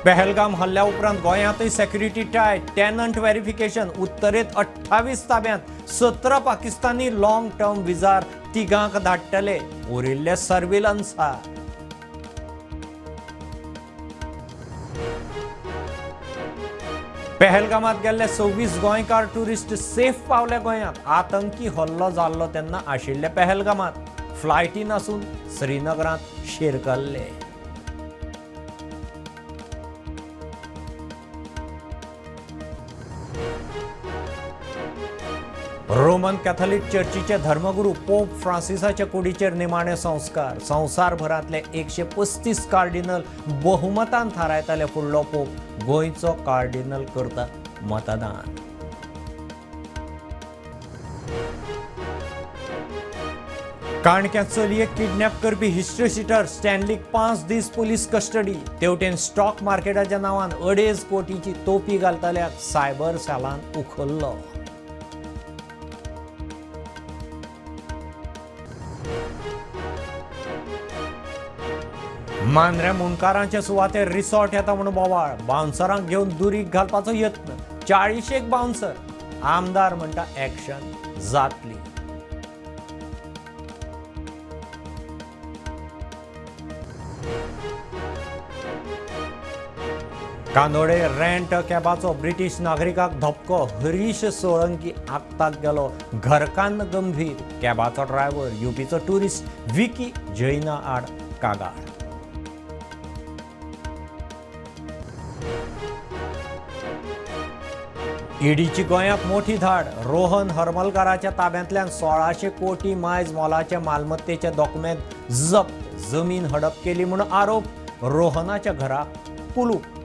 पहलगाम हल्ल्या उपरांत गोंयांतय सेक्युरिटी टायट. Tenant verification. उत्तरेंत 28 ताब्यांत, 17 पाकिस्तानी लॉंग टर्म विजार, तिगांक धाडटले, उरिल्ले सर्विलन्सार. पहलगामात गेल्ले 26 गोंयकार ट्युरिस्ट सेफ पावले गोंयांत. आतंकी हल्लो जाल्लो तेन्ना आशिल्ले पहलगामात. फ्लायटीन आसून श्रीनगरांत शिरकल्ले. रोमन कॅथलिक चर्चीचे धर्मगुरू पोप फ्रांसिसाच्या कुडीचेर निमाणे संस्कार. संवसारभरांतले 135 कार्डिनल बहुमतान थारायताले फुडलो पोप. गोंयचो कार्डिनल करता मतदान. काणक्या चलयेक किडनॅप करपी हिस्ट्री शिटर स्टॅनलीक 5 दीस पुलीस कस्टडी. तेवटेन स्टॉक मार्केटाच्या नांवान 2.5 कोटीची तोपी घालतल्याक सायबर सेलान उखल्लो. मांद्र्या मुंडकारांचे सुवातेर रिसॉर्ट येता म्हूण बोवाळ. बाउन्सरांक घेवन दुरीग घालपाचो यत्न. 40 बाउन्सर. आमदार म्हणटा एक्शन जातली. कांदोडे रेंट कॅबाचो ब्रिटीश नागरिकाक धपको. हरीश सोळंकी आक्ताक गेलो. घरकान्न गंभीर. कॅबाचो ड्रायव्हर युपीचो ट्युरिस्ट विकी जैना आड कागाळ. ईडीची गोंयांत मोठी धाड. रोहन हरमलकाराच्या ताब्यांतल्यान 1600 कोटी मायज मोलाचे मालमत्तेचे डॉक्युमेंट जप्त. जमीन हडप केली म्हूण आरोप. रोहनाच्या घराक कुलूप.